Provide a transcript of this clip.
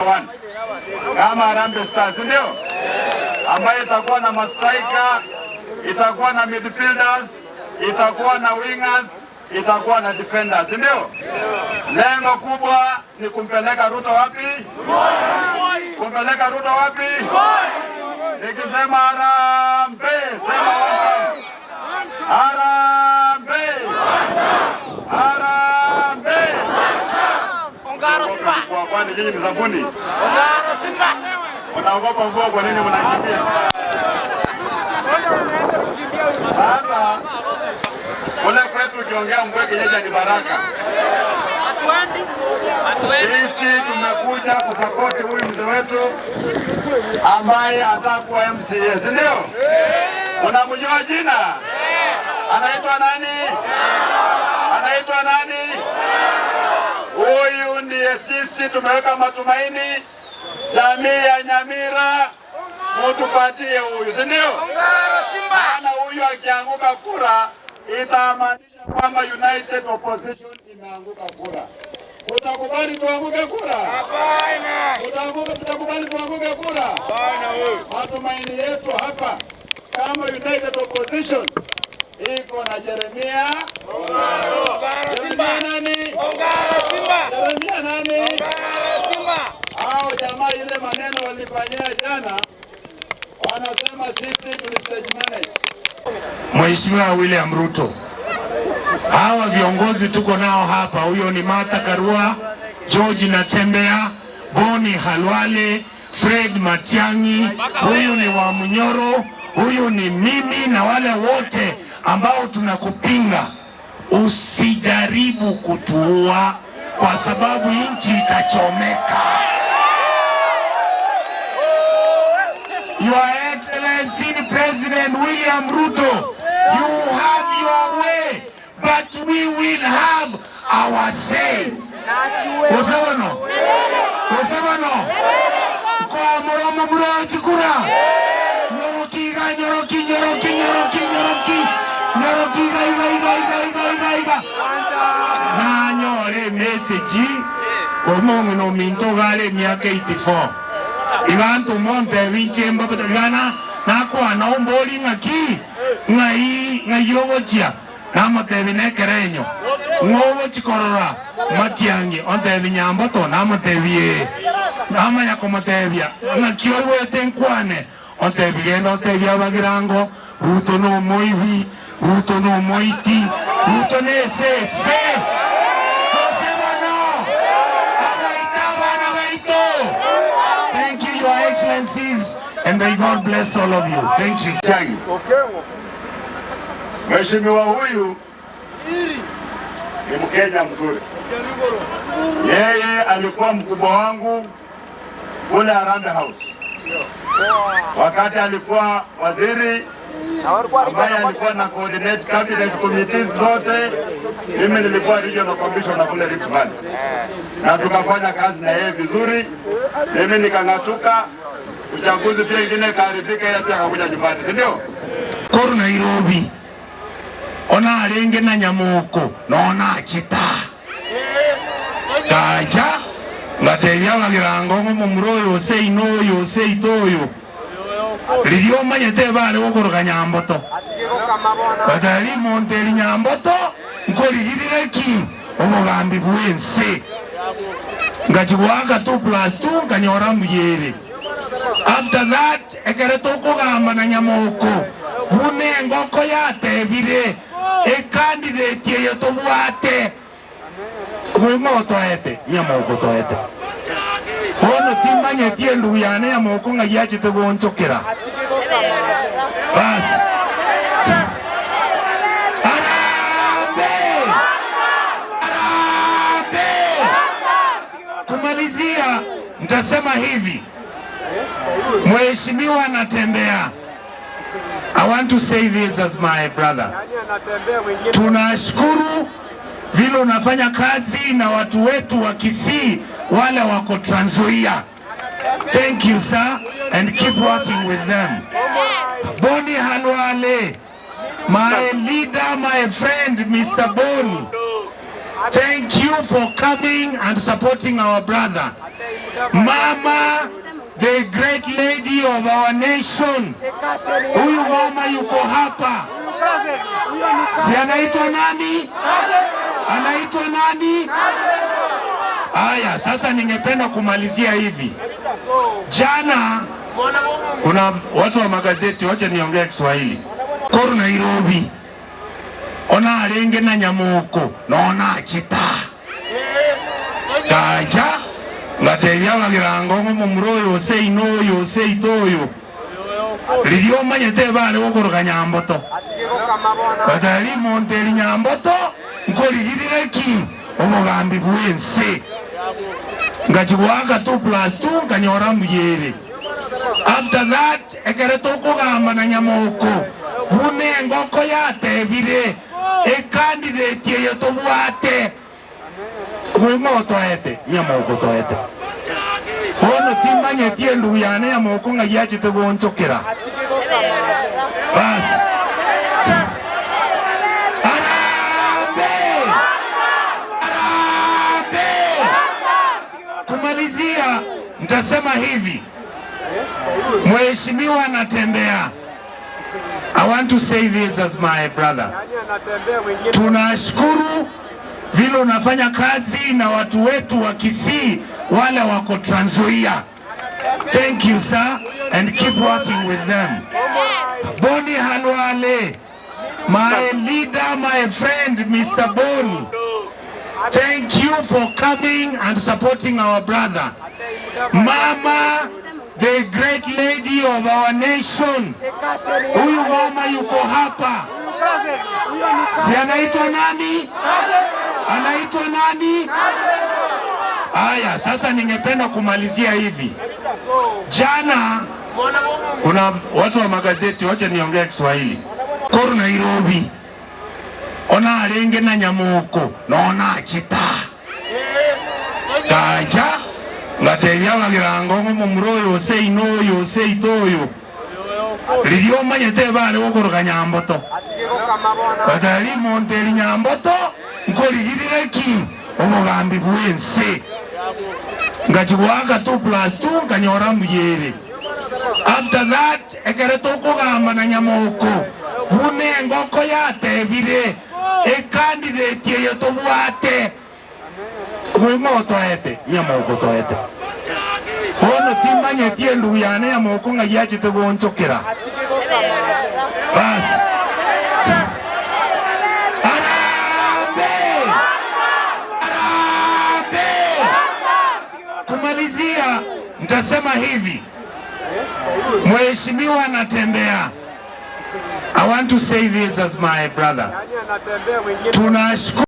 One kama Harambee Stars, ndio ambayo itakuwa na mastriker, itakuwa na midfielders, itakuwa na wingers, itakuwa na defenders, ndio lengo kubwa ni kumpeleka Ruto wapi? Kumpeleka Ruto wapi? Nikisema harambee, sema one time. Harambee! Harambee! Ongaro Simba. Kwa kwani nyinyi ni sabuni? Ongaro Simba. Mnaogopa mvua, kwa nini mnakimbia? Sasa kule kwetu ukiongea mvua kienyeji ni baraka. Hatuendi. Hatuendi. Sisi tumekuja kusapoti huyu mzee wetu ambaye atakuwa MCA, si ndio? Unamjua jina? Anaitwa nani? Anaitwa nani? Huyu ndiye sisi tumeweka matumaini, jamii ya Nyamira mutupatie huyu, si ndio? Ongaro Simba. Maana huyu akianguka kura itamaanisha kwamba United Opposition imeanguka kura. Utakubali tuanguke kura? Hapana. Utaanguka, tutakubali tuanguke kura? Hapana wewe. Matumaini yetu hapa kama United Opposition iko na Jeremia Ongaro Simba. Jeremia nani? Ongaro Simba. Jeremia nani? Ongaro Simba. Hao jamaa ile maneno walifanyia jana, wanasema sisi tuli stage manage. Mheshimiwa William Ruto, hawa viongozi tuko nao hapa, huyo ni Martha Karua, George Natembeya, Boni Khalwale, Fred Matiang'i, huyu ni Wamunyoro, huyu ni mimi na wale wote ambao tunakupinga. Usijaribu kutuua kwa sababu nchi itachomeka. Your Excellency President William Ruto, you have your way, but we will have our say. Osebano? Osebano? Kwa moromo muro chikura. Nyoroki ga nyoroki nyoroki nyoroki nyoroki. Nyoroki ga iga iga iga iga iga iga. Nanyore message omong'ina ominto gare emiaka 84 iganto monte bichemba gana nakwana ombori ng'aki ng'ai ng'ai ogochia namotebi nekerenyo ng'ogochikorora Matiang'i ontebi Nyamboto namotebi ee namanya komotebia ng'aki oigwete nkwane ontebi genda ontebi abagirango Ruto no omoibi Ruto no omoiti Ruto ne esese Osebano abaita abana baito. Thank you, Your Excellencies, and may God bless all of you. Thank you. Matiang'i. Mheshimiwa huyu ni Mkenya mzuri. Yeye alikuwa mkubwa wangu kule Harambee House wakati alikuwa waziri ambaye alikuwa na coordinate cabinet committees zote. Mimi nilikuwa regional commissioner kule Rift Valley, na tukafanya kazi na yeye vizuri. Mimi nikang'atuka, uchaguzi pia ingine ikaharibika, yeye pia akakuja nyumbani, si ndio? Koru Nairobi ona arenge na nyamuko nona achita gacha ngatebia bagirango ng'omomura oyo ose ino oyo ose ito oyo riria omanyete bare gokoroka Nyamboto batari monteri Nyamboto nkorigirire ki obogambi bwense ngachigwaka 2 plus 2 nkanyora mbuyere. After that ekere tokogamba na Nyamoko buna engoko yatebire ecandidate eyo tobwate bwing'o toete Nyamoko toete bono timanyeti endugu yane Nyamoko ng'ai yachete gonchokera basi. Harambee! Harambee! Kumalizia nitasema hivi, Mheshimiwa Natembeya, I want to say this as my brother. Tunashukuru vile unafanya kazi na watu wetu wa Kisii wale wako Trans Nzoia. Thank you, sir, and keep working with them. Boni Khalwale, my leader, my friend, Mr. Boni. Thank you for coming and supporting our brother. Mama, the great lady of our nation. Huyu mama yuko hapa, si anaitwa nani? Anaitwa nani? Haya, sasa ningependa kumalizia hivi. Jana kuna watu wa magazeti, wacha niongee Kiswahili. Koru Nairobi ona arenge na nyamuko nona achita gaja ngatebia bagirango ng'o momura oyo ose ino oyo ose ito oyo riria omanyete bare gokoroka nyamboto batari monteri nyamboto nkorigirire ki omogambi bwense ngachigwaka 2 plus 2 nkanyora mbuyere. After that ekere tokogamba na nyamoko bune engoko yatebire ecandidate eyo tobwate mwimo toete nyamoko toete bono timanyetie endugu yane nyamoko ng'a yachete gonchokera basi. Harambee! Harambee! Kumalizia nitasema hivi, Mheshimiwa anatembea. I want to say this as my brother. Tunashukuru vile unafanya kazi na watu wetu wa Kisii wale wako Trans Nzoia. Thank you sir, and keep working with them. Boni Khalwale, my leader, my friend Mr. Boni. Thank you for coming and supporting our brother. Mama, the great lady of our nation. Huyu mama yuko hapa. Si anaitwa nani? Anaitwa nani? Haya, sasa ningependa kumalizia hivi. Jana kuna watu wa magazeti, wacha niongee Kiswahili. Koru Nairobi ona arenge na nyamuko nona achita gaja ngatebia bagirango ng'o momura oyo ose ino oyo ose ito oyo riria omanyete bare gokoroka nyamboto batari monteri nyamboto nkorigirire ki omogambi bwense ngachigwaka 2 plus 2 nkanyora mbuyere. After that ekere tokogamba na nyamoko bune engoko yatebire ecandidate eyo tobwate mwimo toete nyamoko toete bono timanyetie endugu yane nyamoko ng'a yachete gonchokera basi. Harambee! Harambee! Kumalizia nitasema hivi, Mheshimiwa anatembea. I want to say this as my brother. Tunashukuru.